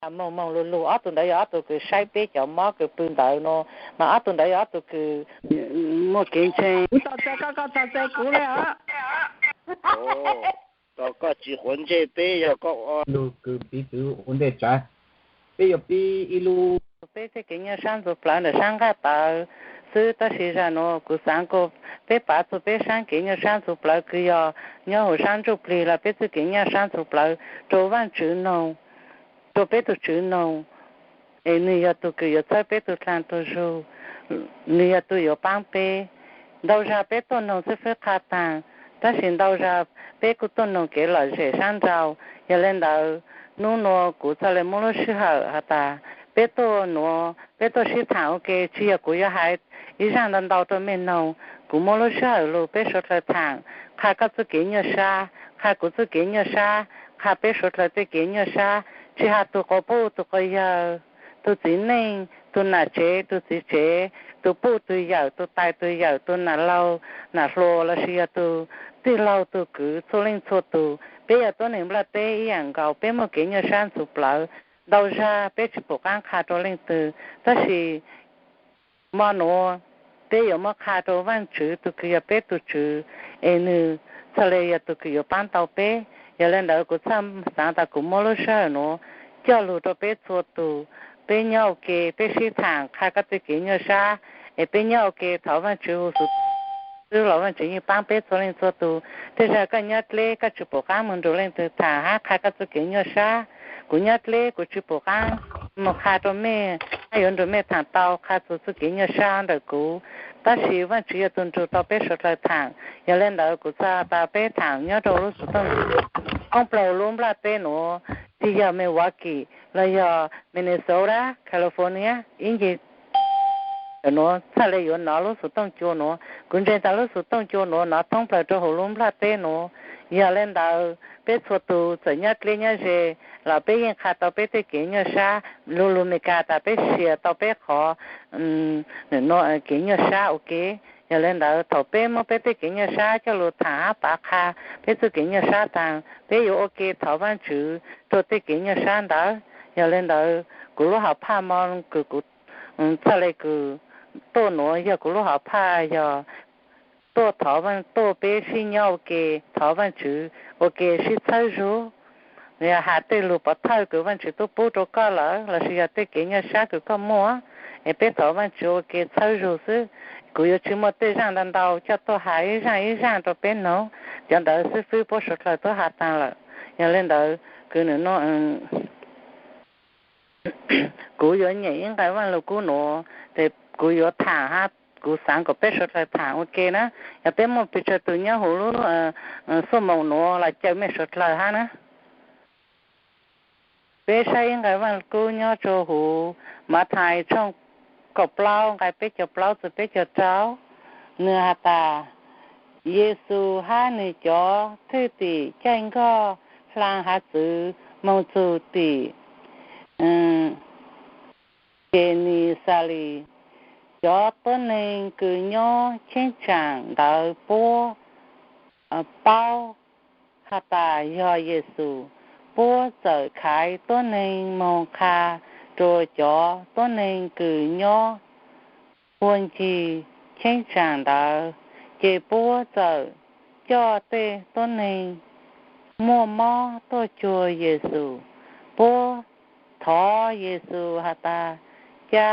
Moog moog lug lug, ob tug ntawd yog ob tug kws saib peb cov mob kws pw ntawd no, mas ob tug ntawd yog ob tug kws muaj kev ntseeg. Kuv txhais tes koj, koj txhais tes kuv le os. Tos koj tsis quav ntsej peb yog koj ua lug kws piv txwv ua ntej tsav, peb yuav pib ib lub. Peb txuj kev nyuaj sab ntxuv plawv ntawm sab nqaj tawv xwb, tab sis zag nuav kuv xaav kuas peb pav txug peb sab kev nyuaj sab ntxuv plawv kws yog nyob huv sab ntsuj plig los peb txuj kev nyuaj sab ntxuv plawv rua Vaajtswv noog, rua peb tug Tswv noog, es nwg yog tug kws yuav txhawb peb tug dlaag tug zug, nwg yog tug yuav paab peb. Ntau zag peb tuaj noog xwb fwb qha taag, tab sis ntau zag peb kuj tuaj noog kev lom zem sab nraud. Yog le ntawd, nub nua kuv txhaj le muab lub sij hawm has tas peb tuaj nuav peb tuaj sib thaam ua ke, tsis yog kuv yuav hais ib zaaj ntau ntau rua mej noog. Kuv muab lub sij hawm lug peb suav dlawg thaam, qha koj txuj kev nyuaj sab, qha kuv txuj kev nyuaj sab, qha peb suav dlawg tej kev nyuaj sab, tsis has tug quas puj tug quas yawg, tug txiv neej, tug nam tsev tug txiv tsev, tug puj tug yawm, tug tais tug yawm, tug nam laug nam hluas, lossis yog tug tij laug tug kwv, txhua leej txhua tug. Peb yog tuab neeg nplaj teb ib yaam nkaus, peb muaj kev nyuaj sab ntxhuv plawv. Ntau zag peb tsis pum qaab qha rua leej twg, tab sis mo nuav peb yuav muab qha rua Vaajtswv tug kws yog peb tug Tswv, es nwg txhaj le yog tug kws yuav paab tau peb. Yog le ntawd kuv txhaj xaav tas kuv muab lub sij hawm nuav coj lug rua peb txhua tug, peb nyob ua ke, peb sib thaam qha koj tej kev nyuaj sab, es peb nyob ua ke thov Vaajtswv hu xwb los Vaajtswv yeej paab peb txhua leej txhua tug. Tej zag koj nyob dleb koj tsis pum qaab moog nrug leej twg thaam hab qha koj txuj kev nyuaj sab. Kuv nyob dleb kuv tsis pum qaab moog qha rua mej, hab yuav nrug mej thaam tau qha txug txuj kev nyuaj sab ntawm kuv. Tab sis Vaajtswv yog tug nrug tau peb suav dlawg thaam. Yog le ntawd kuv txhaj tas peb thaam nyob rua lub xov tooj, thoob plaws lub nplaj teb nuav, tsis yog Milwaukee los yog Minnesota, California, ib ncig nuav txhaj le yuav nov lub xov tooj cua nuav. Kuv ntseeg tas lub xov tooj cua nuav nov thoob plaws rua huv lub nplaj teb nuav. Yog le ntawd peb txhua tug txawm nyob dleb nyob ze los peb yeej qha tau peb tej kev nyuaj sab. Lug lug Meskas tas peb sias tau peb qhov kev nyuaj sab ua ke. Yog le ntawd thaum peb muab peb tej kev nyuaj sab coj lug thaam hab pav qha peb txuj kev nyuaj sab taag, peb yuav ua ke thov Vaajtswv rua tej kev nyuaj sab ntawd. Yog le ntawd kuv lub hom phaj mo kws kuv txhaj le kws tuaj nuav yog kuv lub hom phaj yog tuaj thov, tuaj peb sib nyob ua ke thov Vaajtswv ua ke sib txhawb zug. Yog has tej lug pov thawj kws Vaajtswv tub pub rua koj lawm lossis yog tej kev nyuaj sab kws koj muaj, es peb thov Vaajtswv ua ke txhawb zug xwb. Kuv yuav tsis muaj tej zaaj ntau ntau coj tuaj has ib zaaj ib zaaj rua peb noog, cov ntawd xib fwb puab suav dlawg tub has taag lawm. Yog le ntawd kws nwg kuv yuav nyem ib nqai Vaaj Lug Kub nuav, tes kuv yuav thaam hab kuv xaav kom peb suav dlawg thaam ua ke na. Yog peb muaj pes tsawg tug nyob huv lub xuaj moos nuav los caw mej suav dlawg hab na. Peb saib ib nqai Vaaj Lug Kub nyob rua huv Mathais tshooj kaum plaub nqai peb caug plaub txug peb caug rau. Nwg has tas, Yexus hab nwg cov thwj tim caij nkoj hlaa hav txwv moog txug tim Kenesalis. Cov tuab neeg kws nyob cheeb tsam ntawd puab paub has tas yog Yexus. Puab txawm khaiv tuab neeg moog qha rua cov tuab neeg kws nyob huab ncig cheeb tsam ntawd, ces puab txawm coj tej tuab neeg muaj mob tuaj cuag Yexus. Puab thov Yexus has tas, ca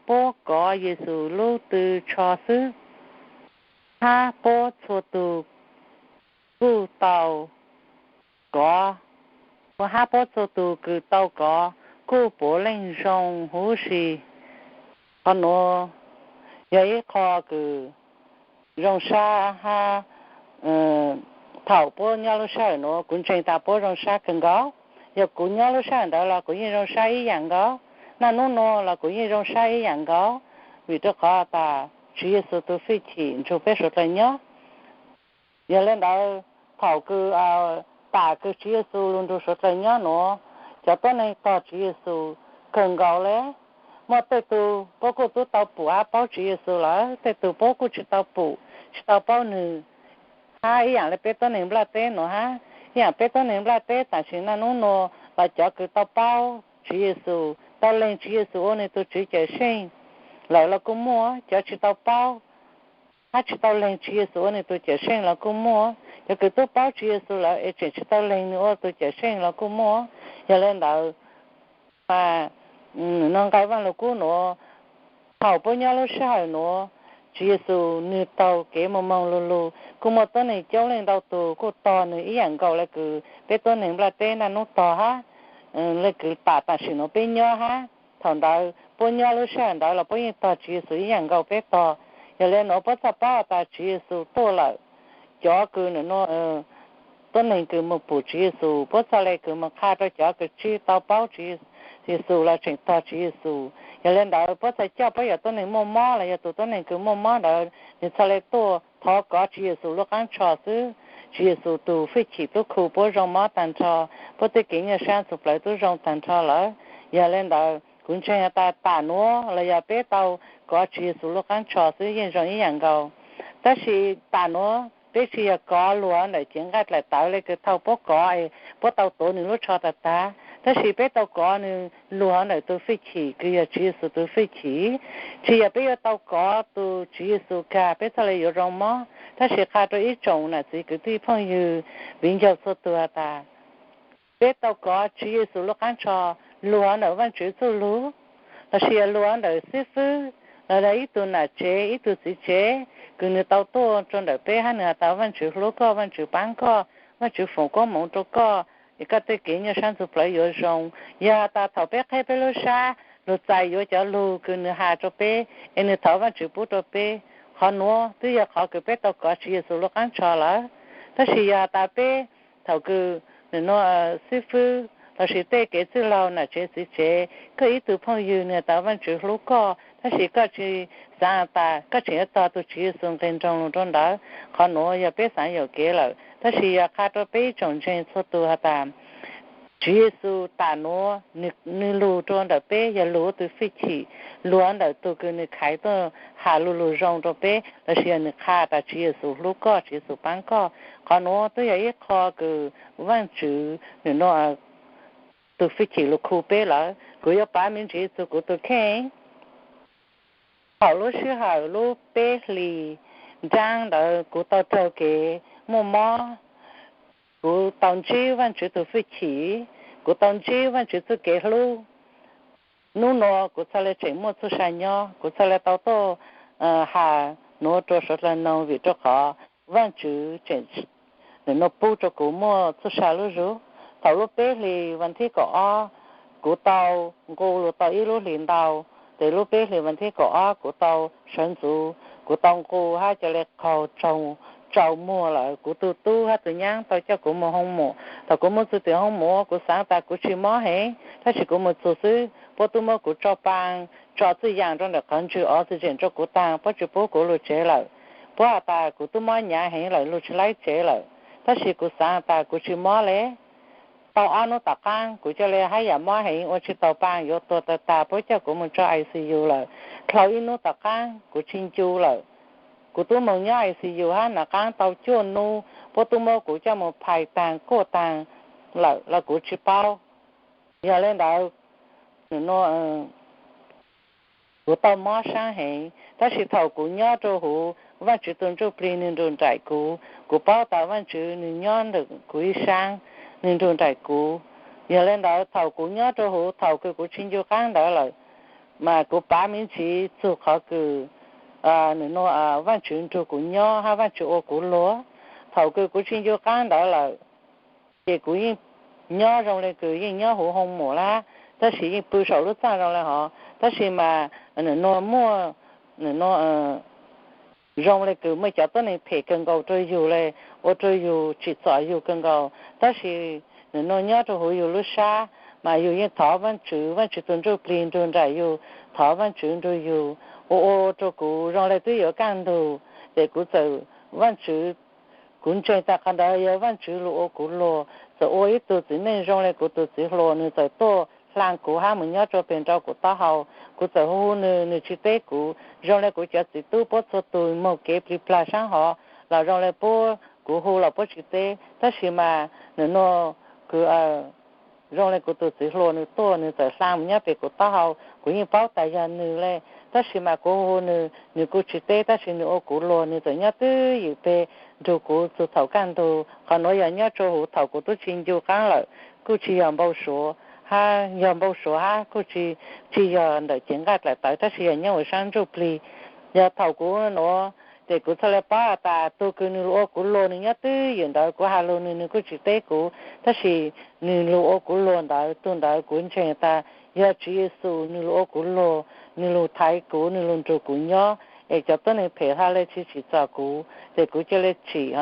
puab kov Yexus lub tw tsho xwb, hab puab txhua tug kuj tau kov, hab puab txhua tug kws tau kov kuj puav leej zoo huv si. Qhov nuav yog ib qho kws zoo sab hab thaum puab nyob lub sij hawm nuav kuv ntseeg tas puab zoo sab kawg nkaus. Yog kuv nyob lub sij hawm ntawd los kuv yeej zoo sab ib yaam nkaus, naj nub nua los kuv yeej zoo sab ib yaam nkaus, vim rua qhov tas Tswv Yexus tug fij chim nrug peb suav dlawg nyob. Yog le ntawd, thaum kws tam kws Tswv Yexus lug nrug suav dlawg nyob nuav, cov tuab neeg tog Tswv Yexus kawg nkaus le. Muaj tej tug puab kuj tub tau pum hab paub Tswv Yexus lawm, tej tug puab kuj tsis tau pum, tsis tau paub nwg. Hab ib yaam le peb tuab neeg nplaj teb nuav hab, ib yaam peb tuab neeg nplaj teb tam sim naj nub nua los cov kws tau paub Tswv Yexus, tau lees Tswv Yexus ua nws tus Tswv Cawmseej lawm los kuj muaj, cov tsis tau paub hab tsis tau lees Tswv Yexus ua nws tus Cawmseej los kuj muaj. Cov kws twb paub Tswv Yexus lawm es tseem tsis tau lees nws ua tus Cawmseej los kuj muaj. Yog le ntawd, mas nws no nqai Vaaj Lug Kub nuav, thaum puab nyob lub sij hawm nuav, Tswv Yexus nws taug kev moog moog lug lug, kuj muaj tuab neeg coob leej ntau tug kuj tog nws ib yaam nkaus le kws peb tuab neeg nplaj teb naj nub tog hab le kws tam tam sim nuav peb nyob hab. Thaum ntawd puab nyob lub sij hawm ntawd los puab yeej tog Tswv Yexus ib yaam nkaus peb tog. Yog le nuav puab txhaj paub has tas Tswv Yexus tuaj lawm, cov kws nws no tuab neeg kws moog pum Tswv Yexus, puab txhaj le kws moog qha rua cov kws tsis tau paub Tswv Yexus los tseem tog Tswv Yexus. Yog le ntawd puab txhaj coj puab yog tuab neeg muaj mob los yog tus tuab neeg kws muaj mob ntawd, nws txhaj le tuaj thov kov Tswv Yexus lub qaab ntsho xwb. Tswv Yexus tus fij chim tub khu puab zoo mob taag nrho, puab tej kev nyuaj sab ntxhov plawv tub zoo taag nrho lawm. Yog le ntawd kuv ntseeg has tas tam nuav los yog peb tau kov Tswv Yexus lub qaab ntsho xwb yeej zoo ib yaam nkaus. Tab sis tam nuav peb tsis yog kov luag ntawm cev nqaij dlaim tawv le kws thaum puab kov es puab tau tuav nws lub tsho tag tag, tab sis peb tau kov nws luag ntawm tus fij chim kws yog Tswv Yexus tus fij chim. Tsis yog peb yuav tau kov tus Tswv Yexus kag peb txhaj le yuav zoo mob. Tab sis qha rua ib tsoom nam txiv kwv tij phooj ywg viv ncaus txhua tug has tas, peb tau kov Tswv Yexus lub qaab ntsho luag ntawm Vaajtswv txuj lug, lossis yog luag ntawm xib fwb, los yog ib tug nam tsev ib tug txiv tsev kws nws tau tuaj rua ntawm peb hab nws has tas Vaajtswv hlub koj, Vaajtswv paab koj, Vaajtswv foom koob moov rua koj, es koj tej kev nyuaj sab ntxhov plawv yuav zoo. Yog has tas thaum peb qheb peb lub sab, luag txais yuav cov lug kws nws has rua peb es nws thov Vaajtswv pub rua peb, qhov nuav twb yog qhov kws peb tau kov Tswv Yexus lub qaab ntsho lawm. Tab sis yog has tas peb thaum kws nws no xib fwb lossis tej kev txwj laug nam tsev txiv tsev, koj ib tug phooj ywg nws has tas Vaajtswv hlub koj, tab sis koj tsis xaav tas koj tseem yuav tog tus Tswv Yexus nqes nroog lug rua ntawd, qhov nuav yog peb xaav yuam kev lawm. Tab sis yog qha rua peb ib tsoom ntseeg txhua tug has tas, Tswv Yexus tam nuav nws lug rua ntawm peb yog lug ua tus fij chim, lug ntawm tug kws nws khaiv tuaj has lug lug zoo rua peb, lossis yog nws qha tas Tswv Yexus hlub koj, Tswv Yexus paab koj. Qhov nuav twb yog ib qho kws Vaajtswv nws no tus fij chim lug khu peb lawm. Kuv yuav pav me ntsis txug kuv tus kheej. Thaum lub sij hawm lub peb hlis nraab ntawd kuv tau raug kev muaj mob, kuv tau ntsib Vaajtswv tus fij chim, kuv tau ntsib Vaajtswv txuj kev hlub. Nub nuav kuv txhaj le tseem muaj txuj sa nyob, kuv txhaj le tau tuaj has nuav rua suav dlawg noog vim rua qhov Vaajtswv tseem nws no pub rua kuv muaj txuj sa lub zug. Thaum lub peb hlis vas thib kaum ob, kuv tau nqus lug tau ib lub hlis ntau, tes lub peb hlis vas thib kaum ob kuv tau sawv ntxuv, kuv tau nqus hab ca le qaug tsaus muag lawm. Kuv tug tub hab tug nyaab tau coj kuv moog hoo mum. Thaum kuv moog txug tim hoo mum kuv xaav tas kuv tsis mob heev, tab sis kuv moog txug xwb puab tub muab kuv tso paa, tso txwj yaam rua ntawm qhov ntswg oxygen rua kuv taag, puab tsis pub kuv lug tsev lawm. Puab has tas kuv tub mob nyav heev lawm, lug tsis laib tsev lawm, tab sis kuv xaav tas kuv tsis mob le. Tau ob nub tom qaab kuv ca le hab yaam mob heev ua tsis taus paa yuav tuag tag tag, puab coj kuv moog tso ICU lawm. Dlhau ib nub tom qaab kuv tsis ncu lawm. Kuv tub moog nyob ICU hab nav qaab tau cuaj nub, puab tub muab kuv coj moog phais taag kuaj taag lawm los kuv tsis paub. Yog le ntawd, nws no kuv tau mob saab heev, tab sis thaum kuv nyob rua huv Vaajtswv tus Ntsuj Plig nwg nrug nraim kuv, kuv paub tas Vaajtswv nwg nyob ntawm kuv ib saab, nwg nrug nraim kuv. Yog le ntawd thaum kuv nyob rua huv, thaum kws kuv tsis ncu qaab ntawd lawm, mas kuv pav me ntsis txug qhov kws nws no Vaajtswv nrug kuv nyob hab Vaajtswv ua kuv luag. Thaum kws kuv tsis ncu qaab ntawd lawm, ces kuv yeej nyob zoo le kws yeej nyob huv hoo mum lab, tab sis yeej pw saum lub txaaj zoo le hov, tab sis mas nws no muaj, nws no zoo le kws muaj cov tuab neeg phem kawg nkaus rua yug le, ua rua yug tsim txom yug kawg nkaus, tab sis nws no nyob rua huv yug lub sab, mas yug yeej thov Vaajtswv, Vaajtswv tus Ntsuj Plig nrug nraim yug, thov Vaajtswv nrug yug, ua ua rua kuv zoo le twb yuav kaj ntug, ces kuv txawm, Vaajtswv, kuv ntseeg tas qhov ntawd yog Vaajtswv lug ua kuv luag, txawm ua ib tug txiv neej zoo le kuv tus txiv hluas, nws txawm tuaj hlaa kuv hab moog nyob rua peg nrau kuv taub hau. Kuv txawm hu hu nws, nws tsis teb kuv, zoo le kuv cov txiv tub puab txhua tug moog kev plig plag saab hov, los zoo le puab, kuv hu los puab tsis teb, tab sis mas nws no kws zoo li kuv tus txiv hluas nws tuaj nws txawm hla mus nyob pem kuv taub hau, kuv yeej paub tas yog nws li. Tab sis mas kuv hu nws, nws kuj tsis teb, tab sis nws ua kuv luag, nws txawm nyob twj ywm pem nrug kuv txug thaum kaj ntug. Qhov nuav yog nyob rua huv thaum kuv tub tsis ncu qaab lawm, kuj tsis yog npau suav hab, yog npau suav hab kuj tsis, tsis yog ntawm cev nqaj dlaim tawv, tab sis yog nyob huv sab ntsuj plig. Yog thaum kuv nuav, ces kuv txhaj le paub has tas tug kws nws lug ua kuv luag nws nyob twj ywm ntawd, kuv has lug nws, nws kuj tsis teb kuv, tab sis nws lug ua kuv luag ntawd, tug ntawd kuv ntseeg tas yog Tswv Yexus nws lug ua kuv luag, nws lug thaiv kuv, nws lug nrug kuv nyob, es cov tuab neeg phem hla le tsis tsim txom kuv, ces kuv cia le tsim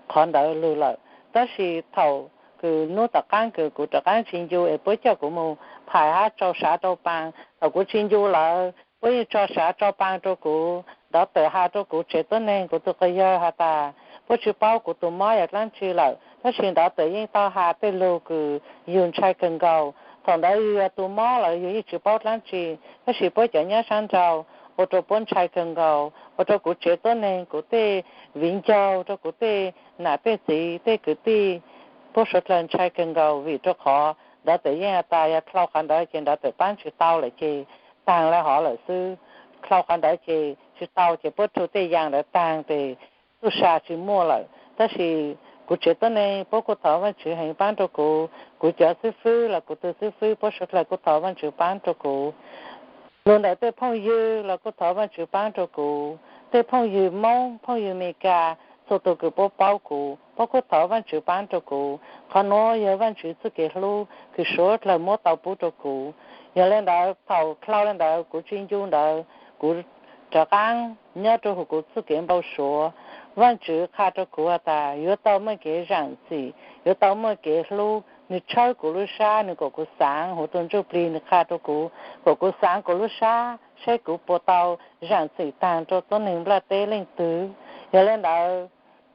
qhov ntawd lug lawm. Tab sis thaum kws hnub tom qaab kws kuv rov qaab tsis ncu es puab coj kuv mus phais hab tso sav rua paa, thaum kuv tsis ncu lawm puab yeej tso sav tso paa rua kuv. Ntawd tawm has rua kuv tsev tuab neeg, kuv tug quas yawg has tas puab tsis paub kuv tug mob yog dlaab tsi lawm, tab sis ntawd tawm yeej tau has tej lug kws yug ntshai kawg nkaus. Thaum ntawd yug yog tug mob lawm yug yeej tsis paub dlaab tsi, tab sis puab cov nyob saab nrau ua rua puab ntshai kawg nkaus, ua rua kuv tsev tuab neeg, kuv tej viv ncaus, rua kuv tej nam tej txiv, tej kwv tij, puab suav dlawg ntshai kawg nkaus. Vim rua qhov ntawd tawm yeej has tas yog dlhau qhov ntawd ces ntawd tawm paab tsis tau lawm ces taag le hov lawm xwb. Dlhau qhov ntawd ces tsis tau ces puab rhu tej yaam ntawd taag ces txuj sa tsis muaj lawm. Tab sis kuv tsev tuab neeg puab kuj thov Vaajtswv heev paab rua kuv, kuv cov xib fwb los kuv tug xib fwb puab suav dlawg kuj thov Vaajtswv paab rua kuv. Lug ntawm tej phooj ywg los kuj thov Vaajtswv paab rua kuv. Tej phooj ywg Moob, phooj ywg Amelikas, txhua tug kws puab paub kuv, puab kuj thov Vaajtswv paab rua kuv. Qhov nuav yog Vaajtswv txuj kev hlub kws suav dlawg muab tau pub rua kuv. Yog le ntawd thaum dlhau le ntawd kuv tsis ncu ntawd, kuv rov qaab nyob rua huv kuv txuj kev npau suav. Vaajtswv qha rua kuv has tas yuav tau muaj kev zaam txim, yuav tau muaj kev hlub. Nwg tshawb kuv lub sab, nwg kuas kuv xaav huv tug ntsuj plig, nwg qha rua kuv kuas kuv xaav kuv lub sab saib kuv puas tau zaam txim taag rua tuab neeg nplaj teb leej twg. Yog le ntawd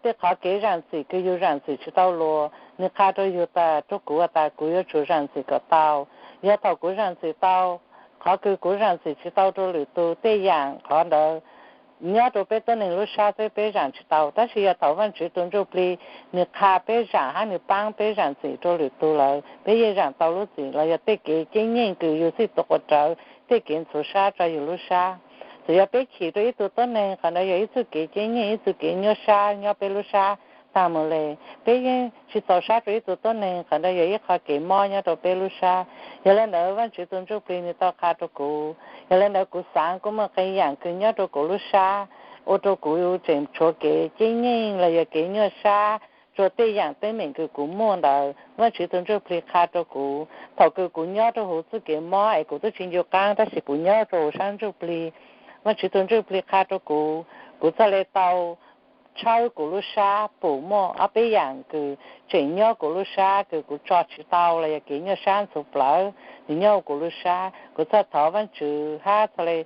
tej qhov kev zaam txim kws yug zaam txim tsis tau luas, nwg qha rua yug tas, rua kuv tas kuv yuav tsum zaam txim kom tau. Yog thaum kuv zaam txim tau, qhov kws kuv zaam txim tsis tau rua lwm tug, tej yaam qhov ntawd nyob rua peb tuab neeg lub sab xwb, peb zaam tsis tau. Tab sis yog thaum Vaajtswv tug ntsuj plig nwg qha peb zaam hab nwg paab peb zaam txim rua lwm tug lawm, peb yeej zaam tau lub txim los yog tej kev ceeb nyeej kws yug txhij tua quas rawv tej kev ntxhuav sab rua yug lub sab. Txawm yog peb chim rua ib tug tuab neeg, qhov ntawd yog ib txuj kev ceeb nyeej, ib txuj kev nyuaj sab nyob peb lub sab taag mus le. Peb yeej tsis txaus sab rua ib tug tuab neeg, qhov ntawd yog ib qho kev mob nyob rua peb lub sab. Yog le ntawd Vaajtswv tug ntsuj plig nwg tau qha rua kuv. Yog le ntawd kuv xaav kuj muaj qee yaam kws nyob rua kuv lub sab, ua rua kuv tseem tshuav kev ceeb nyeej los yog kev nyuaj sab rua tej yaam teeb meem kws kuv muaj ntawd. Vaajtswv tug ntsuj plig qha rua kuv, thaum kws kuv nyob rua huv txuj kev mob es kuv tub tsis ncu qaab, tab sis kuv nyob rua huv sab ntsuj plig, Vaajtswv tug ntsuj plig qha rua kuv, kuv txhaj le tau tshawb kuv lub sab, pum muaj ob peb yaam kws tseem nyob kuv lub sab kws kuv tso tsis tau los yog kev nyuaj sab ntxhuv plawv, nwg nyob huv kuv lub sab. Kuv txhaj thov Vaajtswv hab txhaj le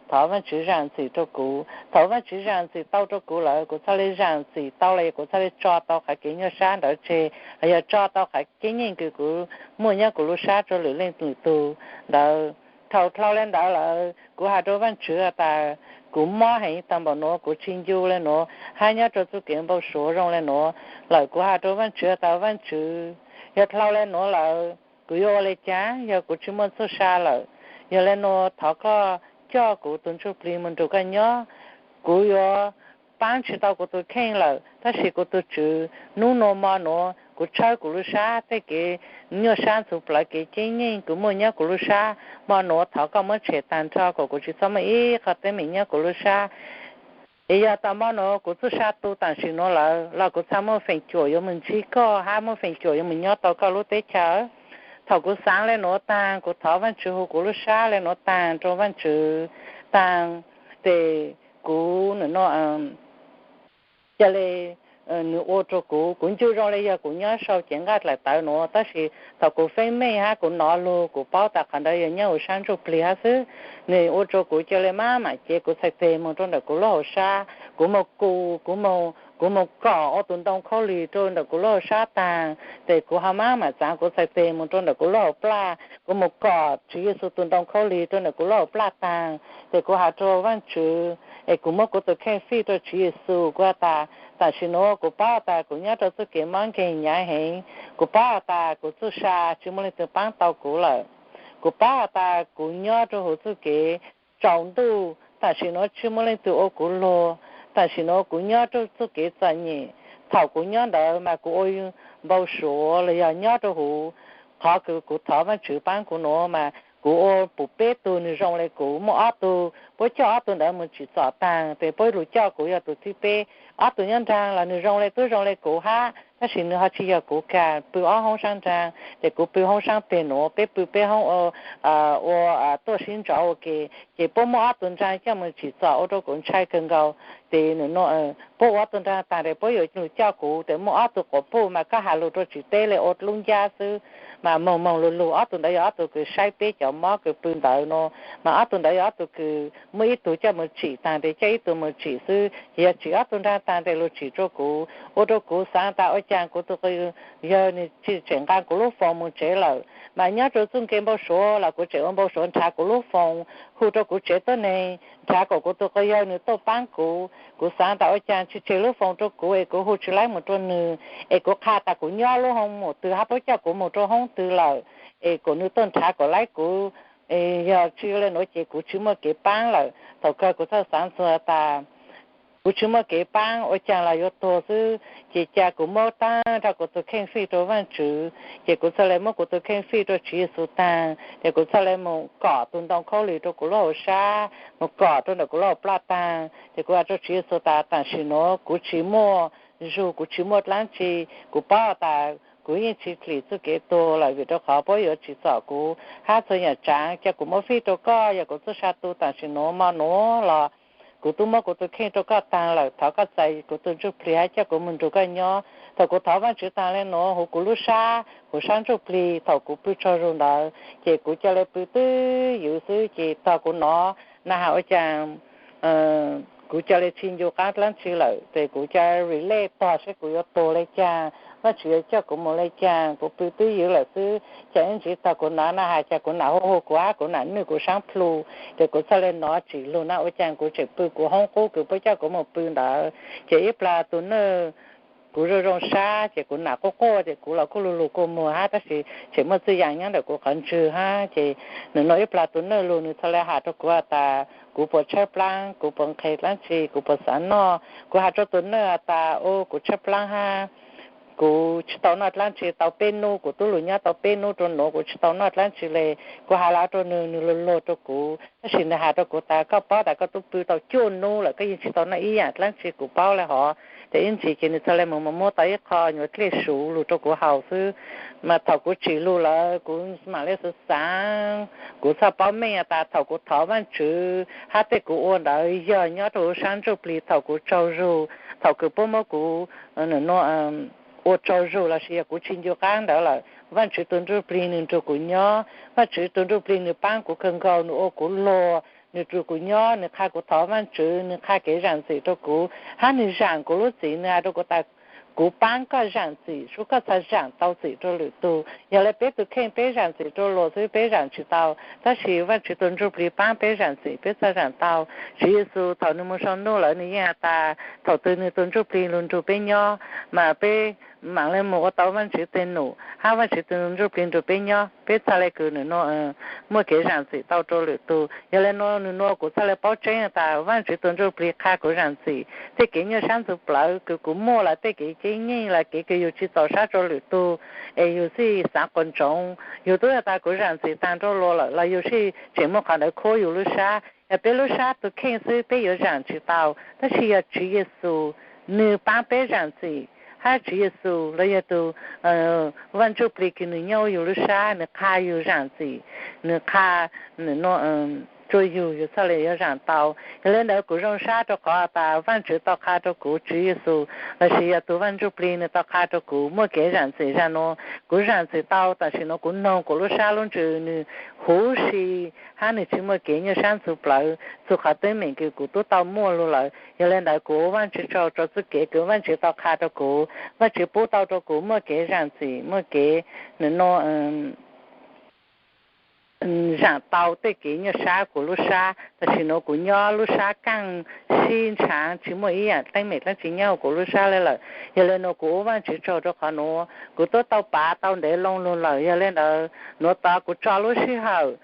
thov Vaajtswv zaam txim rua kuv. Thaum Vaajtswv zaam txim tau rua kuv lawm, kuv txhaj le zaam txim tau los yog kuv txhaj le tso tau qhov kev nyuaj sab ntawd tseg los yog tso tau qhov ceeb nyeej kws kuv muaj nyob kuv lub sab rua lwm leej lwm tug ntawd. Thaum dlhau le ntawd lawm kuv has rua Vaajtswv has tas kuv mob heev taag npaum nuav, kuv tsis ncu le nuav hab nyob rua txuj kev npau suav zoo le nuav lawm. Kuv has rua Vaajtswv has tas Vaajtswv, yog dlhau le nuav lawm kuv yuav ua le caag? Yog kuv tsis muaj txuj sa lawm, yog le nuav thov koj coj kuv tug ntsuj plig moog nrug koj nyob. Kuv yuav paab tsis tau kuv tug kheej lawm, tab sis kuv tug Tswv, nub nuav mo nuav kuv tshawb kuv lub sab, tej kev nyuaj sab ntxhuv plawv, kev ceeb nyeej kws muaj nyob kuv lub sab, mo nuav thov koj muab tshem taag nrho kuas kuv tsis txhob muaj ib qho teeb meem nyob kuv lub sab. Es yog tas mo nuav kuv txuj sa tu taam sim nuav lawm los kuv txhaj muaj feem cuam yuav moog ntsib koj hab muaj feem cuam yuav moog nyob tau koj lub teb chaws. Thaum kuv xaav le nuav taag, kuv thov Vaajtswv hu kuv lub sab le nuav taag rua Vaajtswv taag, ces kuv, nws nua ca le nws ua rua kuv, kuv ncu zoo le yog kuv nyob sau cev nqaj dlaim tawv nuav, tab sis thaum kuv feeb meej hab kuv nov lug, kuv paub tas qhov ntawd yog nyob huv sab ntsuj plig hab xwb. Nws ua rua kuv ca le maj mam cev kuv txhais teg moog rua ntawm kuv lub hauv sab, kuv moog kus, kuv moog Kuv mus kom ua tus ntoo khaub lig rau ntawm kuv lub hauv sab taag, tes kuv ho maj mam txaav kuv txhais tes mus rau ntawm kuv lub hauv plaj. Kuv mus kom Tswv Yexus tus ntoo khaub lig rau ntawm kuv lub hauv plaj taag, tes kuv has rua Vaajtswv, es kuv muab kuv tus kheej fij rau Tswv Yexus. Kuv has tas, tam sim nuav kuv paub has tas kuv nyob rau txuj kev mob nkeeg hnyav heev. Kuv paub has tas kuv txuj sa tsi muaj leej twg paab tau kuv lawm. Kuv paub has tas kuv nyob rua huv txuj kev tsaus ntuj, tam sim nuav tsi muaj leej twg ua kuv luag. Tam sim nuav kuv nyob rua txuj kev txom nyem. Thaum kuv nyob ntawd mas kuv ua npau suav los yog nyob rua huv qhov kws kuv thov Vaajtswv paab kuv nuav mas kuv ua pum peb tug nwg zoo le kuv. Muaj ob tug, puab coj ob tug ntawd mus tsim txom taag, tes puab lug coj kuv yog tus thib peb. Ob tug nyob nraag los nwg zoo le tub zoo le kuv hab, tab sis nwg ho tsi yog kuv kag, pw ob hoob saab nraag, tes kuv pw hoob saab peg nuav, peb pw peb hoob ua tuaj sib ntsov ua ke. Ces puab muab ob tug nraag coj mus tsim txom ua rua kuv ntshai kawg nkaus. Tes puab ua ob tug nraag taag tes puab yuav lug coj kuv, tes muaj ob tug quas puj mas koj has lug rua tsis teb le ua dlub ncab xwb. Mas moog moog lug lug, ob tug ntawd yog ob tug kws saib peb cov mob kws pw ntawd nuav, mas ob tug ntawd yog ob tug kws muaj ib tug coj mus tsim taag tes coj ib tug mus tsim xwb, ces yog tsim ob tug nraag taag tes lug tsim rua kuv, ua rua kuv xaav tas ua caag kuv tus quas yawg nwg tsi tseem nqa kuv lub foos mus tsev lawm. Mas nyob rua txuj nkeeg npau suav los kuv tseem ua npau suav nrhav kuv lub foos, hu rua kuv tsev tuab neeg nrhav kom kuv tus quas yawg nwg tuaj paab kuv. Kuv xaav tas ua caag tsi tseg lub foos rua kuv es kuv hu tsi laib mus rua nwg, es kuv qha tas kuv nyob lub hoob mum twg hab puab coj kuv mus rua hoob twg lawm, es kom nwg tuaj nrhav kom laib kuv. Yog tsi le nuav ces kuv tsi muaj kev paab lawm. Thaum kawg kuv txhaj xaav txug tas kuv tsi muaj kev paab, ua caag los yuav tuag xwb, ces ca kuv muab taag nrho kuv tus kheej fij rua Vaajtswv. Ces kuv txhaj le muab kuv tus kheej fij rua Tswv Yexus taag, ces kuv txhaj le mus kom tus ntoo khaub lig rua kuv lub hauv sab, mus kom rua ntawm kuv lub hauv plaj taag. Ces kuv has rua Tswv Yexus tas tam sim nuav kuv tsi muaj zug, kuv tsi muaj dlaab tsi. Kuv paub tas kuv yeej tsi hlim txuj kev tuag lawm vim rua qhov puab yuav tsim txom kuv hab txhua yaam tsaav, ca kuv muab fij rua koj, yog kuv txuj sa tu tam sim nuav mo nuav los kuv tub muab kuv tus kheej rua koj taag lawm. Thov koj txais kuv tus ntsuj plig hab coj kuv mus nrug koj nyob. Thaum kuv thov Vaajtswv taag le nuav huv kuv lub sab, huv sab ntsuj plig, thaum kuv pw tsaug zug ntawd ces kuv ca le pw twj ywm xwb. Ces tog kuv nov na has ua caag kuv ca le tsi ncu qaab dlaab tsi lawm, ces kuv ca relax tog seb kuv yuav tuag le caag, Vaajtswv yuav coj kuv mus le caag. Kuv pw twj ywm lawm xwb, ca ib ntsis tog kuv nov na has, ca kuv nam hu hu kuv hab kuv nam nwj kuv saab plhu, ces kuv txhaj le nov tsim lug na ua caag kuv tseem pw kuv hoob qub kws puab coj kuv mus pw ntawd. Ces ib plag tus nwj kuv zoo zoo sab, ces kuv nam quaj quaj, ces kuv los kuj lug lug kua muag hab, tab sis tseem muaj txij yaam nyob ntawm kuv qhov ntswg hab. Ces nwg nua ib plag tus nwj lug, nwg txhaj le has rua kuv has tas kuv puas tshawb plaab, kuv puas nqhes dlaab tsi, kuv puas xaav noj. Kuv has rua tus nwj has tas u, kuv tshawb plaab hab, kuv tsi tau noj dlaab tsi tau peb nub, kuv tub lug nyob tau peb nub rua nuav kuv tsi tau noj dlaab tsi le. Kuv has le rua nwg, nwg lug lug rua kuv, tab sis nwg has rua kuv tas koj paub tas koj tub pw tau cuaj nub lawm koj yeej tsi tau noj ib yaam dlaab tsi, kuv paub le hov. Ces ib ntsis ces nwg txhaj le mus muab tau ib qho nyuas dlej suv lug rua kuv haus xwb. Mas thaum kuv tsim lug lawm kuv mam le xav xaav, kuv txhaj paub meej tas thaum kuv thov Vaajtswv hab tej kuv ua ntawd yog nyob rua huv sab ntsuj plig thaum kuv tsaug zug, thaum kws puab muab kuv ua tsaug zug lossis yog kuv tsi ncu qaab ntawd lawm, Vaajtswv tus ntsuj plig nwg nrug kuv nyob. Vaajtswv tus ntsuj plig nwg paab kuv kawg nkaus, nwg ua kuv luag, nwg nrug kuv nyob, nwg qha kuv thov Vaajtswv, nwg qha kev zaam txim rua kuv, hab nwg zaam kuv lub txim. Nwg has rua kuv tas kuv paab koj zaam txim, sub koj txhaj zaam tau txim rua lwm tug. Yog le peb tus kheej peb zaam txim rua luag xwb peb zaam tsi tau, tab sis Vaajtswv tus ntsuj plig paab peb zaam txim peb txhaj zaam tau. Tswv Yexus thaum nwg mus sau nuj lawm nwg yeej has tas thaum twg nwg tus ntsuj plig lug nrug peb nyob, mas peb maam le mus ua tau Vaajtswv tej num, hab Vaajtswv tus ntsuj plig nrug peb nyob peb txhaj le kws nwg nua muaj kev zaam txim tau rua lwm tug. Yog le nua nwg nua kuv txhaj le paub tseeb tas Vaajtswv tus ntsuj plig qha kuv zaam txim tej kev nyuaj sab ntxwv plawv kws kuv muaj lawm, tej kev ceb nyeej lawm, kev kws yug tsi txaus sab rua lwm tug, es yug xij xaav quas ntsoov. Yug tub has tas kuv zaam txim taag rua luag lawm los yug sij tseem muaj qhov ntawd khuab yug lub sab. Yog peb lub sab tus kheej xwb peb yuav zaam tsi tau, tab sis yog Tswv Yexus nwg paab peb zaam txim, hab Tswv Yexus los yog tus Vaaj Ntsuj Plig kws nwg nyob huv yug lub sab, nwg qha yug zaam txim, nwg qha, nwg nua rua yug, yug txhaj le yuav zaam tau. Yog le ntawd kuv zoo sab rua qhov tas Vaajtswv tau qha rua kuv, Tswv Yexus lossis yog tug Vaaj Ntsuj Plig nwg tau qha rua kuv muaj kev zaam txim zag nuav. Kuv zaam txim tau, tam sim nuav kuv noog kuv lub sab lub ntsws nwg huv si hab nwg tsi muaj kev nyuaj sab ntxhov plawv txug qhov teeb meem kws kuv tub tau muaj lug lawm. Yog le ntawd kuv ua Vaajtswv tsaug rua txuj kev kws Vaajtswv tau qha rua kuv. Vaajtswv pub tau rua kuv muaj kev zaam txim, muaj kev nwg nuav zaam tau tej kev nyuaj sab kuv lub sab. Tam sim nuav kuv nyob lub sab kaaj sib ntshaav, tsi muaj ib yaam teeb meem dlaab tsi nyob huv kuv lub sab le lawm. Yog le nuav kuv ua Vaajtswv tsaug rua qhov nuav kuv tub tau pav tau ntev loo lug lawm. Yog le ntawd nuav tod kuv tso lub sij hawm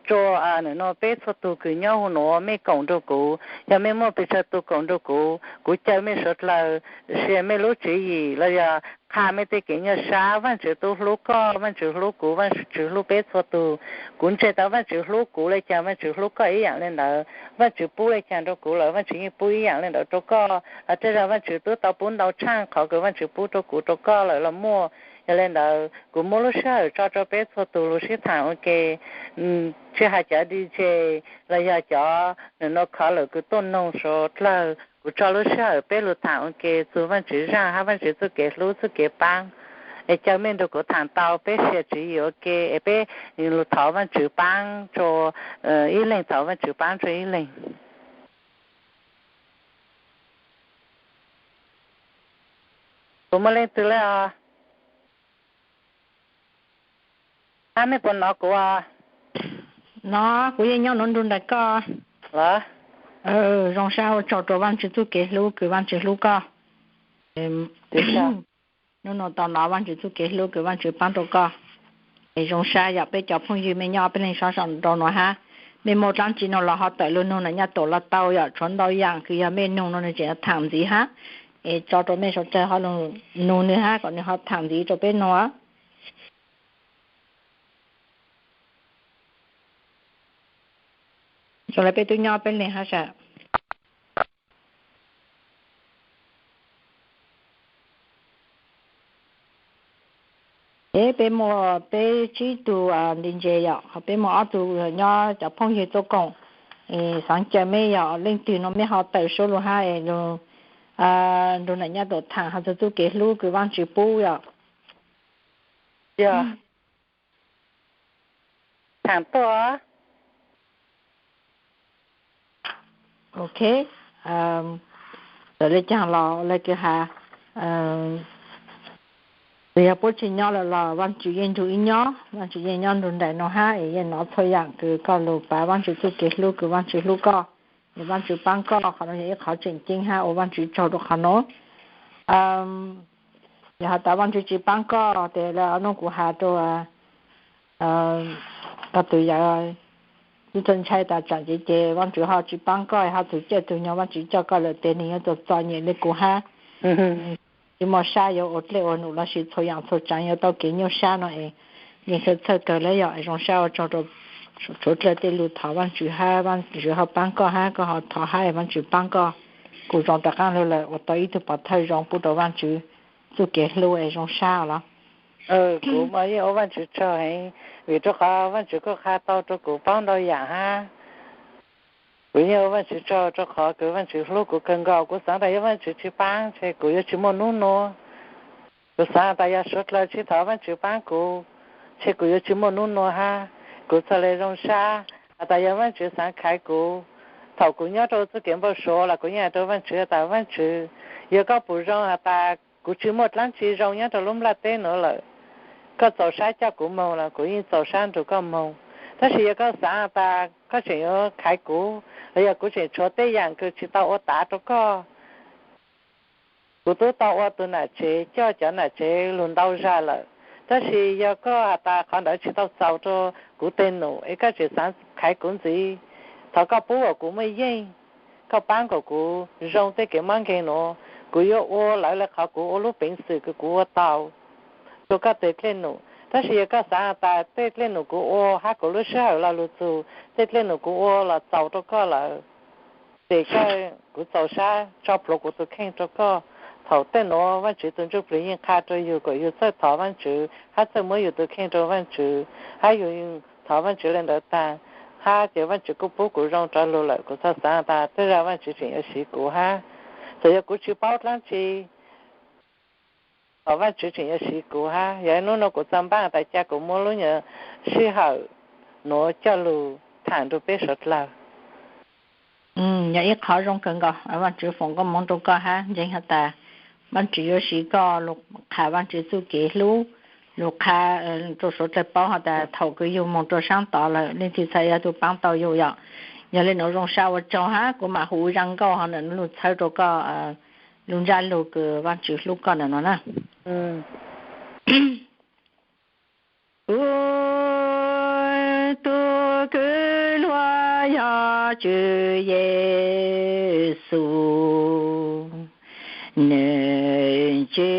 rua nwg nuav peb txhua tug kws nyob huv nuav mej koom nrug kuv. Yog mej muaj pes tsawg tug koom nrug kuv, kuv caw mej suav dlawg share mej lub tswv yim los yog qha mej tej kev nyuaj sab. Vaajtswv tub hlub koj, Vaajtswv hlub kuv, Vaajtswv hlub peb txhua tug. Kuv ntseeg tas Vaajtswv hlub kuv le caag Vaajtswv hlub koj ib yaam le ntawd. Vaajtswv pub le caag rua kuv lawm Vaajtswv yeej pub ib yaam le ntawd rua koj. Tej zag Vaajtswv tub tau pub ntau tshaaj qhov kws Vaajtswv pub rua kuv rua koj lawm los muaj. Yog le ntawd kuv muab lub sij hawm tso rua peb txhua tug lug sib thaam ua ke, tsi has cov DJ los yog cov nwg nuav khov lawm kws tuaj noog suav dlawg, kuv tso lub sij hawm peb lug thaam ua ke txug Vaajtswv zaaj hab Vaajtswv txuj kev hlub txuj kev paab. Es caw mej nrug kuv thaam tau, peb share tswv yim ua ke es peb lug thov Vaajtswv paab rua ib leeg, thov Vaajtswv paab rua ib leeg. Puas muaj leej twg le os? Ab, mej puas nov kuv os? Nov, kuv yeej nyob nuav nrug nraim koj. Los, zoo sab ua tsaug rua Vaajtswv txuj kev hlub kws Vaajtswv hlub koj. Hnub no tau nov Vaajtswv txuj kev hlub kws Vaajtswv paab rua koj. Es zoo sab yog peb cov phooj ywg mej nyob peb leeg sab saum nraud nuav hab, mej muaj dlaab tsi nuav los ho tawm lug nug nam nyaj Tuam los tau yom. Tshuav ntau yaam kws yog mej nug no nwg tseem thaam ntxiv hab, es tso rua mej suav dlawg ho lug nug nwg hab kom nwg ho thaam ntxiv rua peb nug. Zoo le peb tub nyob peb leeg hab sab. Es peb muaj peb tsib tug DJ yom, ho peb muaj ob tug nyob cov phooj ywg tuaj koom. Xaav caw mej yog leej twg no mej ho tawm suab lug hab es lug nrug nam nyaj Tuam thaam hab txug txuj kev hlub kws Vaajtswv pub yom. Yog, thaam tuaj. Ok, txawm le caag los le kws has, txawm yog puab tsi nyob lawm los Vaajtswv yeej nrug ib nyob, Vaajtswv yeej nyob nrug nraim no hab es yeej nov txhua yaam kws koj lug pav Vaajtswv txuj kev hlub kws Vaajtswv hlub koj, es Vaajtswv paab koj, qhov no yog ib qhov tseem ceeb hab ua Vaajtswv tsaug rua qhov nuav. Yog has tas Vaajtswv tsi paab koj tes le nuav kuv has rua koj tug yawm tub txawj ntshai tas tsaam cev ces Vaajtswv ho tsi paab koj, ho txug caij txug nyoog Vaajtswv coj koj lawm tes nwg yuav txom txom nyem le kuv hab. Tsi muaj sab yuav ua dlej ua num lossis txhua yaam txhua tsaav yuav tau kev nyuaj sab no es yeej txhawj txhawj kawg le yom. Zoo sab ua tsaug rua suav dlawg tej lug thov Vaajtswv hab Vaajtswv ho paab koj hab koj ho thov hab Vaajtswv paab koj. Kuv zoo rov qaab lug lawm ua tau ib tug pov thawj zoo pub rua Vaajtswv txuj kev hlub es zoo sab los. Kuv mas yeej ua Vaajtswv tsaug heev vim rua qhov Vaajtswv kuj qha tau rua kuv paub ntau yaam hab. Kuv yeej ua Vaajtswv tsaug rua qhov kws Vaajtswv hlub kuv kawg nkaus. Kuv xaav tas yog Vaajtswv tsi paab ces kuv yuav tsi muaj nub nua. Kuv xaav tas yog suav dlawg tsi thov Vaajtswv paab kuv ces kuv yuav tsi muaj nub nua hab. Kuv txhaj le zoo sab has tas yog Vaajtswv xaav khaiv kuv. Thaum kuv nyob rua txuj kev npau suav los kuv yeej has rua Vaajtswv tas Vaajtswv, yog koj pum zoo has tas kuv tsi muaj dlaab tsi zoo nyob rua lub nplaj teb nuav lawm, koj txaus sab coj kuv moog los kuv yeej txaus sab nrug koj moog. Tab sis yog koj xaav has tas koj tseem yuav khaiv kuv los yog kuv tseem tshuav tej yaam kws tsi tau ua tav rua koj, kuv tub tau ua tug nam tsev coj cov nam tsev lug ntau zag lawm. Tab sis yog koj has tas qhov ntawd tsi tau txaus rua kuv tej num es koj tseem xaav khaiv kuv ntxiv, thov koj pub kom kuv muaj yeej, koj paab kom kuv zoo tej kev mob nkeeg nuav. Kuv yuav ua lawv le qhov kuv ua lub peev xwm kws kuv ua tau rua koj tej dlej num. Tab sis yog koj xaav has tas tej dlej num kuv ua hab kuv lub sij hawm lo lug txug tej dlej num kuv ua los txaus rua koj lawm, ces koj, kuv txaus sab tso plhuav kuv tug kheej rua koj. Thaum tej nuav Vaajtswv tug Ntsuj Plig yeej qha rua yug kom yug txawj thov Vaajtswv hab txawj muab yug tug kheej rua Vaajtswv, hab yug thov Vaajtswv le ntawd taag, hab ces Vaajtswv kuj pub kuv zoo rov lug lawm, kuv txhaj xaav tas tej zag Vaajtswv tseem yuav siv kuv hab. Txawm yog kuv tsis paub dlaab tsi, Vaajtswv tseem yuav siv kuv hab. Yog ib nub nuav kuv txaj npaaj tas ca kuv muab lub nyuas sij hawm nuav coj lug thaam rua peb suav dlawg. Yog ib qhov zoo kawg nkaus, Vaajtswv foom koob moov rua koj hab. Ntseeg has tas Vaajtswv yuav siv koj lug qha Vaajtswv txuj kev hlub, lug qha rua suav dlawg paub has tas thaum kws yug moog rua saab tod lawm leej twg txhaj yog tug paab tau yug yom. Yog le nuav zoo sab ua tsaug hab, kuv maam hu zaj nkauj hov lug txhawb rua koj lub ntsab lug kws Vaajtswv hlub koj ntawm nuav na. Kuv tug kwv hluas yog Tswv Yexus, nwg tsi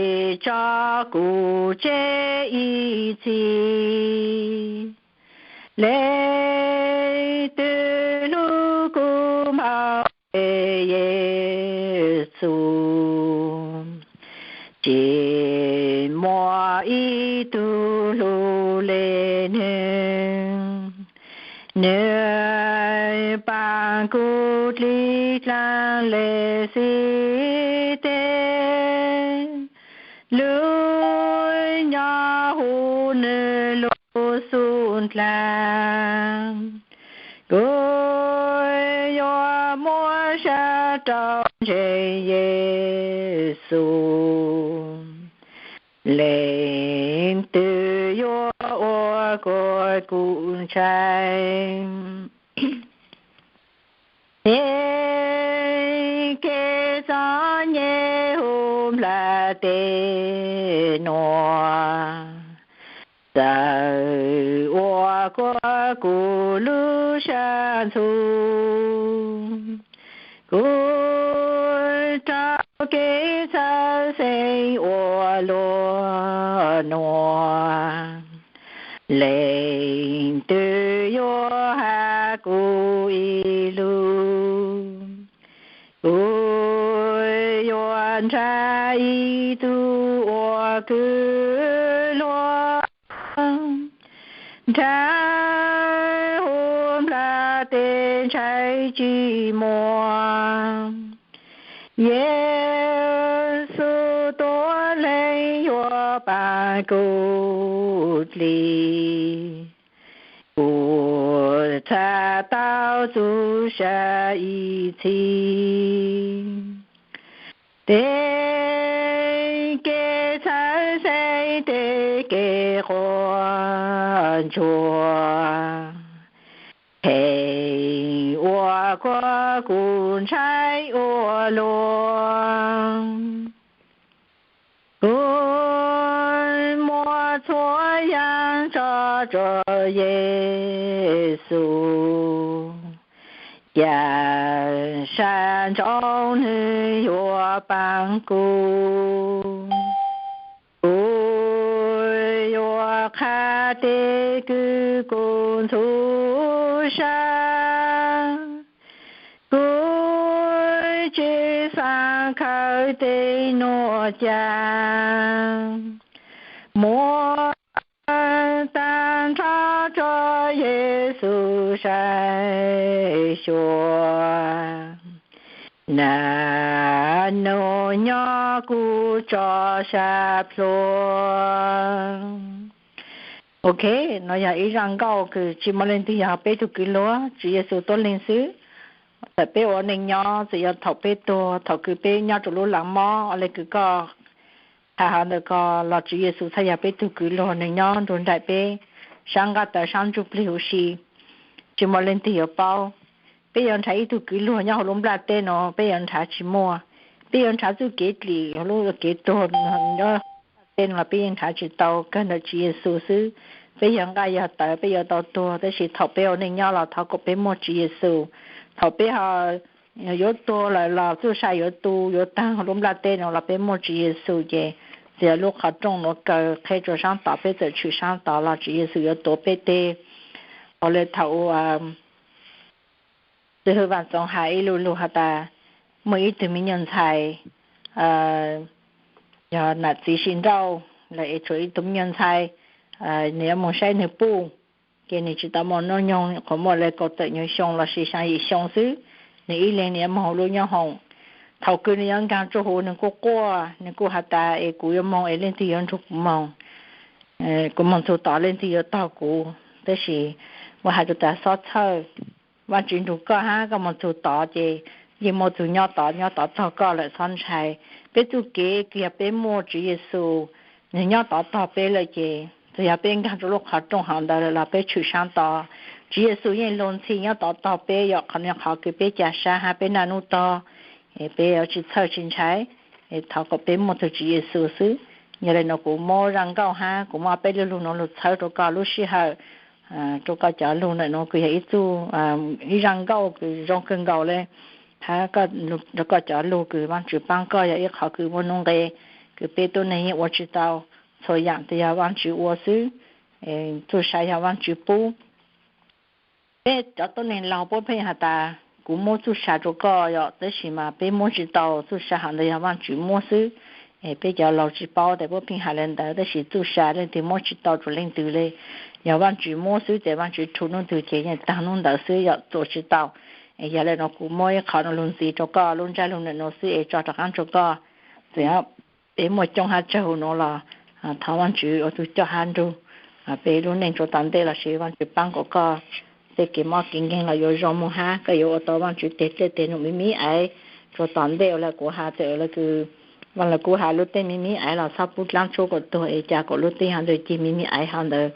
tso kuv tseg ib txhis. Leej twg hlub kuv npaum le Yexus, tsi muaj ib tug hlub le nwg. Nwg paab kuv dlig dlaag le xib teg, lub nyob huv nwg lub xub dlaag. Kuv yuav muab sab rau ntseeg Yexus, leej twg yuav ua kua kuv ntshai. Teg kev txom nyem huv nplaj teb nuav, txawm ua kua kuv lub sab ntxhov. Kuv raug kev txhawj xeeb ua luag nuav, leej twg yuav has kuv ib lug. Kuv yuav nrhav ib tug ua kwv hluas, nrhav huv nplaj teb ntshai tsi muaj. Yexus tuab leeg yuav paab kuv dlig, kuv txhaj tau txug sa ib txhis. Teg kev txhawj xeeb, teg kev quaj ntsuag, pheej ua kua kuv ntshai ua luag. Kuv muab txhua yaam tso rua Yexus, ca sab ntsoov nwg yuav paab kuv. Kuv yuav qha teg kws kuv ntxhov sab. Kuv tsi xaav khawv teg nuav ca, muab taag nrho rua Yexus saib xyuas, naj nub nyob kuv tso sab plhuav. Ok, nuav yog ib zaj nkauj kws tsi muaj leej twg yog peb tug kwv luag, Tswv Yexus tuab leeg xwb. Txawm peb ua neej nyob, txawm yog thaum peb tuag, thaum kws peb nyob rua lub laav mob, ua le kws koj has hov ntawm ko los Tswv Yexus txhaj yog peb tug kwv luag, nwg nyob nrug nraim peb saab nqaj tawv saab ntsuj plig huv si. Tsi muaj leej twg yuav paub. Peb yuav nrhav ib tug kwv luag nyob huv lub nplaj teb nuav, peb yuav nrhav tsi muaj. Peb yuav nrhav txuj kev dlim huv lub kev tuag nyob tej nuav los peb yeej nrhav tsi tau, kawg ntawm Tswv Yexus xwb. Peb yog nqaj yog tawv, peb yuav tau tuag, tab sis thaum peb ua neej nyob los thov kom peb muaj Tswv Yexus. Thaum peb ho yuav tuag lawm los txuj sa yuav tu yuav taag huv lub nplaj teb nuav los peb muaj Tswv Yexus ces txawm yog lub qhov rooj nuav kaw qheb rua saab tod, peb txawm tshwm saab tod los Tswv Yexus yuav tuav peb teg. Ua le thaum ua Xib Hwb Vaaj Txoov has ib lu lug has tas, muaj ib tug me nyuam ntxhais, yog nam txiv sim nrauj lawm es tshuav ib tug me nyuam ntxhais, nws yuav moog saib nwg puj. ces nws tsis tau muaj hnub nyoog qhuav muaj li kaum tawm nyuag xyoo los sis xya yim xyoo xwb, nws ib leeg nws yuav moog ua lub nyoob hoom. Thaum kws nws yuav nkaag tsuj huv nws kuj quaj, nws kuj has tas es kuv yuav moog es leej twg yuav nrug kuv moog, kuv moog txug tod leej twg yuav taug kuv. Tab sis ua has tas xob txhawj, Vaajtswv nrug koj hab, koj moog txug tod ces yeej muaj tug nyob tod, nyob tod taug koj lawm, xob ntshai. Peb txuj kev kws yog peb muaj Tswv Yexus nws nyob tod taug peb lawm ces txawm yog peb nkaag rua lub qhov rooj hauv ntawd lawm los peb tshwm saab tod, Tswv Yexus yeej lug ntxhi nyob tod taug peb, yog qhov nws qhov kws peb ca sab hab peb naj nub tog, peb yuav tsis txhawj tsis ntshai. Thov kom peb muaj tug Tswv Yexus xwb. Yog le nuav kuv muab zaj nkauj hab kuv muab peb lub lug nuav lug txhawb rua koj lub sij hawm, rua koj cov lug ntawm nuav kws yog ib txuj, ib zaj nkauj kws zoo kawg nkaus le hab rua koj cov lug kws Vaajtswv paab koj yog ib qhov kws muaj nuj nqe kws peb tuab neeg yeej ua tsis tau. Txhua yaam tes yog Vaajtswv ua xwb, txuj sa yog Vaajtswv pub. Peb cov tuab neeg laug puab pheej has tas kuv muab txuj sa rua koj yom, tab sis mas peb muab tsis tau, txuj sa hov ntawd yog Vaajtswv muab xwb. Peb cov laug tsis paub tes puab pheej has le ntawd, tab sis txuj sa leej twg muab tsis tau rua leej twg le, yog Vaajtswv muab xwb tes Vaajtswv rhu nub twg ces yeej taag nub ntawd xwb yom, txuas tsis tau. Yog le nuav kuv muab ib qhov nuav lug ntxiv rua koj lub ntsab lug ntawm nuav xwb es tso rov qaab rua koj. Txawm peb muaj coob hab tsawg nuav los thov Vaajtswv ua tug coj hab nrug peb lub neej rua tom ntej los sis Vaajtswv paab kom koj tej kev mob kev nkeeg los yuav zoo moog hab koj yuav ua tau Vaajtswv teg dlej teg num me me aiv rua tom ntej. Ua le kuv has txawm le kws Vaaj Lug Kub has lub teb me me aiv los txhob pub dlaab tshuab kom tuag es ca kom lub teb hov ntawd cig me me aiv hov ntawd.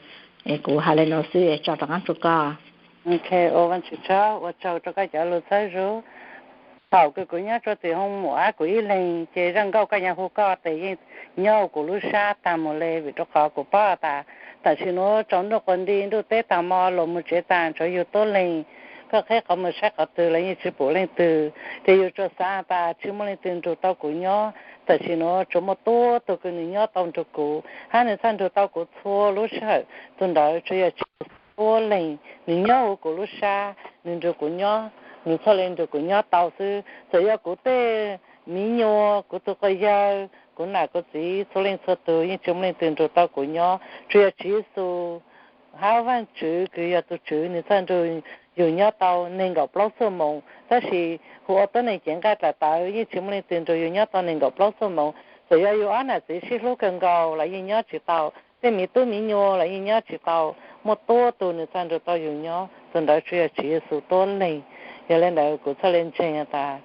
Es kuv has le nuav xwb es tso rov qaab rua koj. Ua Vaajtswv tsaug, ua tsaug rua koj cov lug txhawb zug. Thaum kws kuv nyob rua tim hoo mum hab kuv ib leeg ces zaj nkauj koj nyav hu koj tes yeej nyob huv kuv lub sab taag moog le, vim rua qhov kuv paub tas tam sim nuav tsaus ntuj quas nti ntuj teb taag mo, luas moog tsev taag, tshuav yug tuab leeg. Koj qheb qhov muag saib qhov twg los yeej tsis pum leej twg, ces yug tsuas xaav tas tsis muaj leej twg nrug tau kuv nyob. Tam sim nuav tsuas muaj tuab tug kws nws nyob tau nrug kuv hab nws txhaj nrug tau kuv txhua lub sij hawm, tug ntawd tsuas yog Tswv Yexus tuab leeg. Nws nyob huv kuv lub sab, nws nrug kuv nyob, nws txhaj le nrug kuv nyob tau xwb. Txawm yog kuv tej miv nyuas, kuv tug quas yawg, kuv nam kuv txiv, txhua leej txhua tug yeej tsis muaj leej twg nrug tau kuv nyob, tsuas yog Tswv Yexus hab Vaajtswv kws yog tug Tswv nws txhaj nrug yug nyob tau neeg nkaum plaub xuab moos. Tab sis hu ua tuab neeg cev nqaij dlaim tawv yeej tsis muaj leej twg nrug yug nyob tau neeg nkaum plaub xuab moos. Txawm yog yug ob nam txiv sib hlub kawg nkaus los yeej nyob tsis tau, tej miv tub miv nyuas los yeej nyob tsis tau. Muaj tuab tug nws txhaj nrug tau yug nyob, tug ntawd tsuas yog Tswv Yexus tuab leeg. Yog le ntawd kuv txhaj le ntseeg tas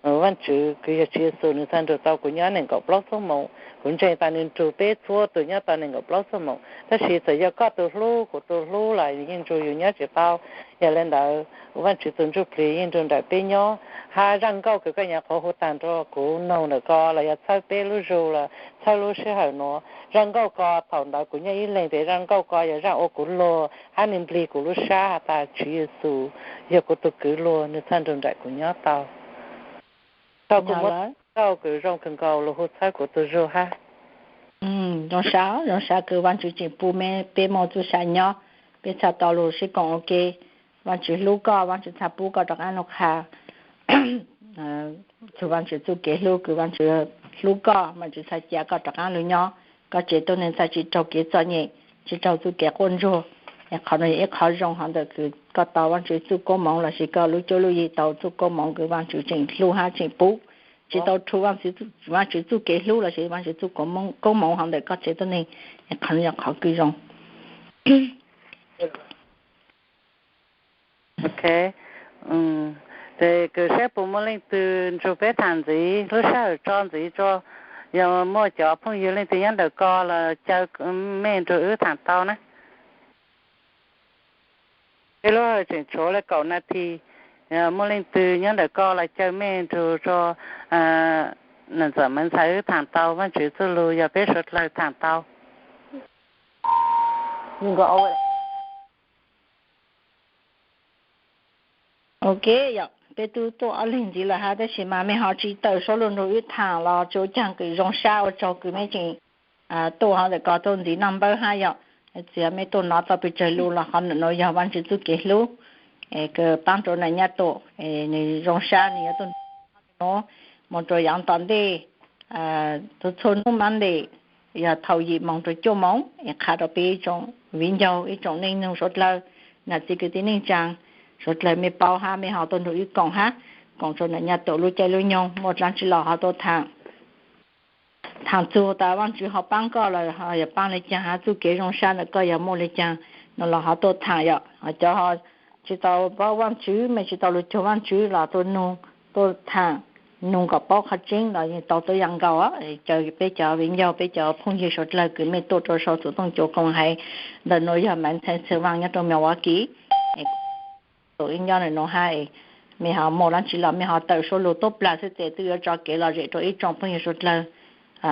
Vaajtswv kws yog Tswv Yexus nws txhaj nrug tau kuv nyob neeg nkaum plaub xuab moos. Kuv ntseeg tas nws nrug peb txhua tug nyob tau neeg nkaum plaub xuab moos. Tab sis txawm yog koj tug hlub kuv tug hlub los yeej nrug yug nyob tsis tau. Yog le ntawd Vaajtswv tug Ntsujplig yeej nrug nraim peb nyob, hab zaj nkauj kws koj nyav qhuav hu taag nrug kuv noog ntawm ko los yog txhawb peb lub zug los txhawb lub sij hawm nuav. Zaj nkauj ko thaum ntawd kuv nyob ib leeg tes zaj nkauj ko yog zaj ua kuv luag hab nws nplig kuv lub sab has tas Tswv Yexus yog kuv tug kwv luag, nws txhaj nrug nraim kuv nyob tau. Thaum kuv muab nkauj kws zoo kawg nkaus lug hu txhawb kuv tug zug hab. Zoo sab, zoo sab kws Vaajtswv tseem pub peb muaj txuj sa nyob, peb txhaj tau lug sib koom ua ke. Vaajtswv hlub koj, Vaajtswv txhaj pub koj rov qaab lug qha txug Vaajtswv txuj kev hlub kws Vaajtswv hlub koj, Vaajtswv txhaj ca koj rov qaab lug nyob, koj tsev tuab neeg txhaj tsis raug kev txom nyem, tsis raug txuj kev quaj ntsuag. Es qhov nuav yog ib qhov zoo hov ntawm kws koj tau Vaajtswv txuj koob moov los sis koj lub cuab lub yig tau txuj koob moov kws Vaajtswv tseem hlub hab tseem pub. Tsis tau rhu Vaajtswv txuj kev hlub los sis Vaajtswv txuj koob moov hov ntawm koj tsev tuab neeg, es qhov nuav yog qhov kws zoo. Tes kws saib puas muaj leej twg nrug peb thaam ntxiv, lub sij hawm tso ntxiv tso, yog muaj cov phooj ywg leej twg nyob ntawm ko los caw mej nrug wb thaam tau na. Peb lub hawm tseem tshuav le kaum nas this, muaj leej twg nyob ntawm ko los caw mej nrug tso, nam txawm meev ntxhais wb thaam tau Vaajtswv txuj lug, yog peb suav dlawg thaam tau. Ok, yog peb tub tuaj ob leeg ntxiv lawm hab, tab sis mas mej ho tsis tawm suab lug nrug wb thaam los tsis ua caag kws zoo sab, ua tsaug kws mej tseem tuaj hov ntawm ko tuaj ntxiv noj npawb hab yom. Txawm yog mej tuaj nov tau pes tsawg lug los qhov nuav yog Vaajtswv txuj kev hlub, es kws paab rua nam nyab Tuam, es nwg zoo sab nwg yuav tuaj nuav moog rua yaav tom ntej, txhua txhua nub Monday, yog thaum yim moos rua cuaj moos, es qha rua peb ib tsoom viv ncaus, ib tsoom neej nug suav dlawg, Nam txiv kwv tij neej tsaa, suav dlawg mej paub hab mej ho tuaj nrug wb koom hab, koom rua nam nyaj Tuam lub caij lub nyoog muaj dlaab tsi los ho tuaj thaam, thaam txug tas Vaajtswv ho paab koj lawm ho yog paab le caag hab txuj kev zoo sab ntawm koj yog muaj le caag, nuav los ho tuaj thaam yom. Cov ho tsi tau paub Vaajtswv, mej tsi tau lug cuag Vaajtswv los tuaj nug, tuaj thaam, nug kom paub qhov tseeb los yeej tau tuab yaam nkaus. Caw peb cov viv ncaus, peb cov phooj ywg suav dlawg kws mej tuaj rua sau txuv tooj cuav koom haiv, ntawm nuav yog Maiv Ntxhee Txhia Vaaj nyob rua Milwaukee. Tus ib nyob nuav hab, mej ho muaj dlaab tsi los mej ho tawm suab lug tuab plag xwb tes twb yuav tso kev lom zem rua ib tsoom phooj ywg suav dlawg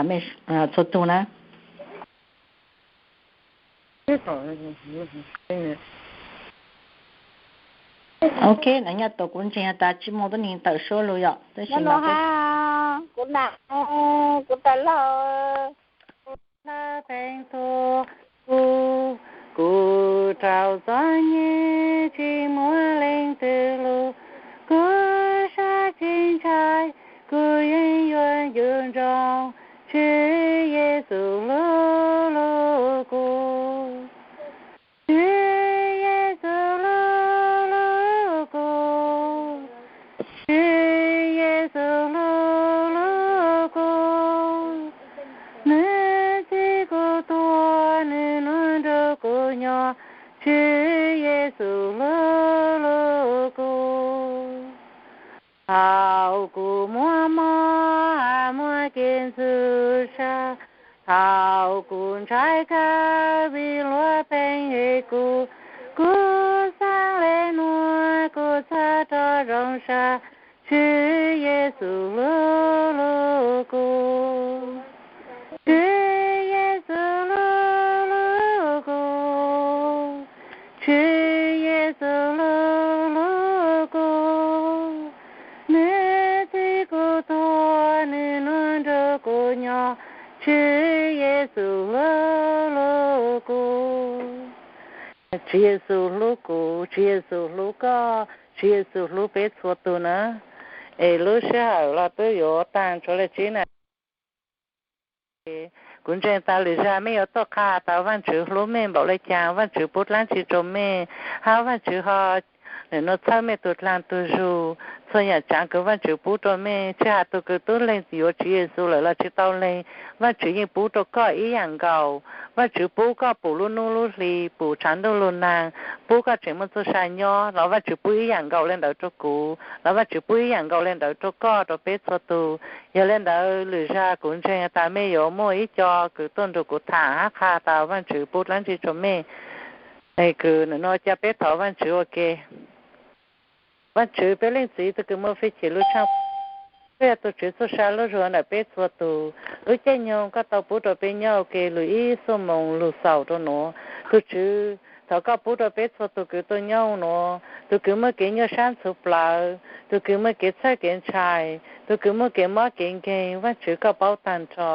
mej txhua tug na. Ok, nam nyaj Tuam, kuv ntseeg tas tsi muaj tuab neeg tawm suab lug yom, tab sis no kuv nam, kuv tawm lug, kuv, kuv rau txom nyem tsi muaj leej twg hlub, kuv sab tsi ntshai, kuv yeej yuav ncu ntsoov Tswv Yexus hlub hlub kuv. Tswv Yexus hlub hlub kuv, Tswv Yexus hlub hlub kuv, nwg txhij kuv tuag, nwg nuav nrug kuv nyob, Tswv Yexus hlub hlub kuv. Thaum kuv muaj mob, muaj kev ntxhov sab, thaum kuv ntshai kawg vim luag pheej ev kuv, kuv xaav le nuav kuv txhaj rov zoo sab, Tswv Yexus hlub hlub kuv. Tswv Yexus hlub hlub kuv, Tswv Yexus hlub hlub kuv, nwg txhij kuv tuag, nwg nuav nrug kuv nyob, Tswv Yexus hlub hlub kuv. Tswv Yexus hlub kuv, Tswv Yexus hlub koj, Tswv Yexus hlub peb txhua tug na. Es lub sij hawm los twb yuav taag tshuav le tsib na. Kuv ntseeg tas lwm zag mej yuav tuaj qha tas Vaajtswv hlub mej npaum le caag, Vaajtswv pub dlaab tsi rua mej, hab Vaajtswv ho nim nuav txhawb mej tug dlaag tug zug. Txhua yaam tsaav kws Vaajtswv pub rua mej, tsi has tug kws tub leeg yuav Tswv Yexus lawm los tsi tau leeg, Vaajtswv yeej pub rua koj ib yaam nkaus. Vaajtswv pub koj pum lub nub lub hli, pum tshav ntuj lug naag, pub koj tseem muaj txuj sa nyob los Vaajtswv pub ib yaam nkaus le ntawd rua kuv, los Vaajtswv pub ib yaam nkaus le ntawd rua koj, rua peb txhua tug. Yog le ntawd lwm zag kuv ntseeg tas mej yuav muaj ib co kws tuaj nrug kuv tham hab qha tas Vaajtswv pub dlaab tsi rua mej. Kws nim nuav ca peb thov Vaajtswv ua ke. Vaajtswv peb Leej Txiv tug kws muaj fij chim lub tshaaj, koj yog tug Tswv txuj sa lub zug ntawm peb txhua tug. Lub caij nyoog koj tau pub rua peb nyob ua ke lug ib xuab moos lug xaus rua nuav. Tug Tswv, thov koj pub rua peb txhua tug kws tuaj nyob nuav, tug kws muaj kev nyuaj sab ntxhuv plawv, tug kws muaj kev txhawj kev ntshai, tug kws muaj kev mob kev nkeeg, Vaajtswv koj paub taag nrho.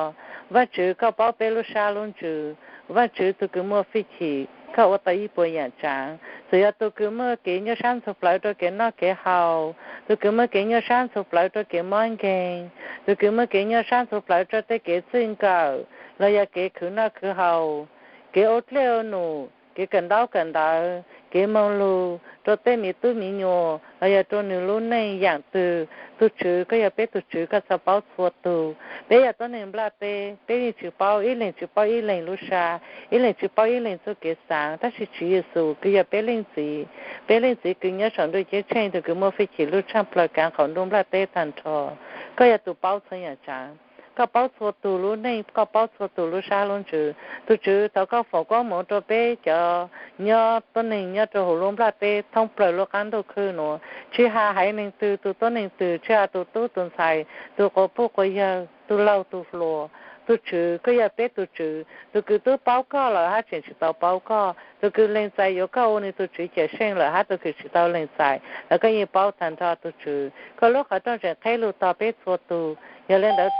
Vaajtswv koj paub peb lub sab lub ntsws. Vaajtswv tug kws muaj fij chim, koj ua tau ib puas yaam tsaav. Txawm yog tug kws muaj kev nyuaj sab ntxhuv plawv rua kev noj kev haus, tug kws muaj kev nyuaj sab ntxhuv plawv rua kev mob nkeeg, tug kws muaj kev nyuaj sab ntxhuv plawv rua tej kev txwj nkawm los yog kev khwv noj khwv haus, kev ua dlej ua num, kev kawm ntaub kawm ntawv, kev moog lug rua tej miv tub miv nyuam los yog rua nwg lub neej yaam twg, tug Tswv koj yog peb tug Tswv koj txhaj paub txhua tug. Peb yog tuab neeg nplaj teb, peb yeej tsi paub ib leeg tsi paub ib leeg lub sab, ib leeg tsi paub ib leeg txuj kev xaav, tab sis Tswv Yexus kws yog peb Leej Txiv, peb Leej Txiv kws nyob saum ntuj ceeb tsheej tug kws muaj fij chim lub tshaaj plawg kaav qaum ntuj nplaj teb taag nrho. Koj yog tug paub txhua yaam tsaav, koj paub txhua tug lub neej, koj paub txhua tug lub sab lub ntsws. Tug Tswv thov koj foom koob moov rua peb cov nyob tuab neeg nyob rua huv lub nplaj teb thoob plawg lub qaab ntuj khwb nuav, tsi has haiv neeg twg, tug tuab neeg twg, tsi has tug tub tug ntxhais, tug quas puj quas yawg, tug laug tug hluas. Tug Tswv koj yog peb tug Tswv, tug kws tub paub koj los hab tseem tsi tau paub koj, tug kws lees txais yuav koj ua nwg tug Tswv Cawmseej lawm hab tug kws tsi tau lees txais los koj yeej paub taag nrho tug Tswv. Koj lub qhov rooj tseem qheb lug tog peb txhua tug. Yog le ntawd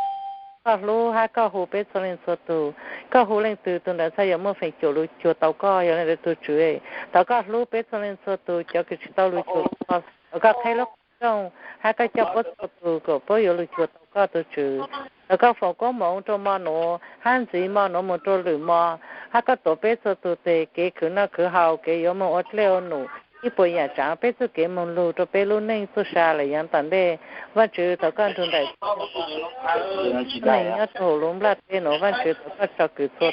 koj hlub hab koj hu peb txhua leej txhua tug, koj hu leej twg tug ntawd txhaj yuav muaj feem cum lug cuag tau koj. Yog le ntawd tug Tswv, thov koj hlub peb txhua leej txhua tug, cov kws tsi tau lug cuag koj, thov koj qheb lub qhov rooj hab koj coj puab txhua tug kom puab yuav lug cuag tau koj tug Tswv. Thov koj foom koob hmoov rau mo nuav hab ntxiv mo nuav moog rua lwm mo, hab koj tuav peb txhua tug teg kev khwv noj khwv haus, kev yuav moog ua dlej ua num, ib puas yaam tsaav peb txuj kev moog lug rua peb lub neej txuj sa lawm yav tom ntej. Vaajtswv thov koj nrug nraim neeg nyob rua huv lub nplaj teb nuav, Vaajtswv thov koj tso kws txhua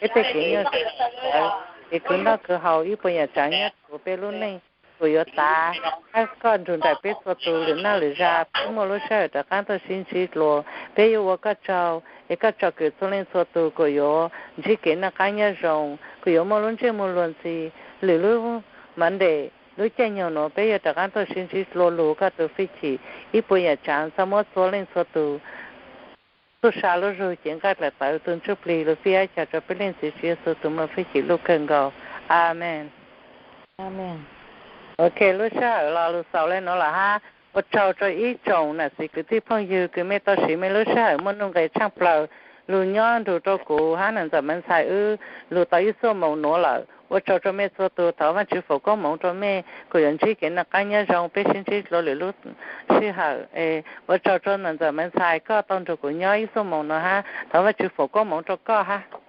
peb tej kev nyuaj kev khwv noj khwv haus, ib puas yaam tsaav nyob rua peb lub neej kuas yuav tav, hab koj nrug nraim peb txhua tug lwm naj lwm zag, peb muaj lub sij hawm rov qaab tuaj sib ntsib dlua, peb yuav ua koj tsaug, es koj tso kws txhua leej txhua tug kuas yuav ntsib kev noj qaab nyob zoo, kuas yuav muaj lub ntsej muag luag ntxhi. Lwm lub Monday lub caij nyoog nuav peb yuav rov qaab tuaj sib ntsib dlua lug koj tug fij chim, ib puas yaam tsaav txhob muab txhua leej txhua tug txuj sa lub zug cev nqaij dlaim tawv tug ntsuj plig lug fij hab cog rua peb Leej Txiv Tswv Yexus tug moog fij chim lub kawg nkaus. Amees. Ok, lub sij hawm los lug xaus le nuav lawm hab. Ua tsaug rua ib tsoom nam txiv kwv tij phooj ywg kws mej tau siv mej lub sij hawm muaj nuj nqes tshaaj plawg lug nyob nrug rua kuv hab nam ntxawm Maiv Ntxhais wb lug tau ib xuaj moos nuav lawm. Ua tsaug rua mej txhua tug, thov Vaajtswv foom koob hmoov rua mej kuas yuav ntsib kev noj qaab nyob zoo, peb sib ntsib dlua lwm lub sij hawm. Ua tsaug rua nam ntxawm Maiv Ntxhais koj tau nrug kuv nyob ib xuaj moos nuav hab, thov Vaajtswv foom koob hmoov rua koj hab.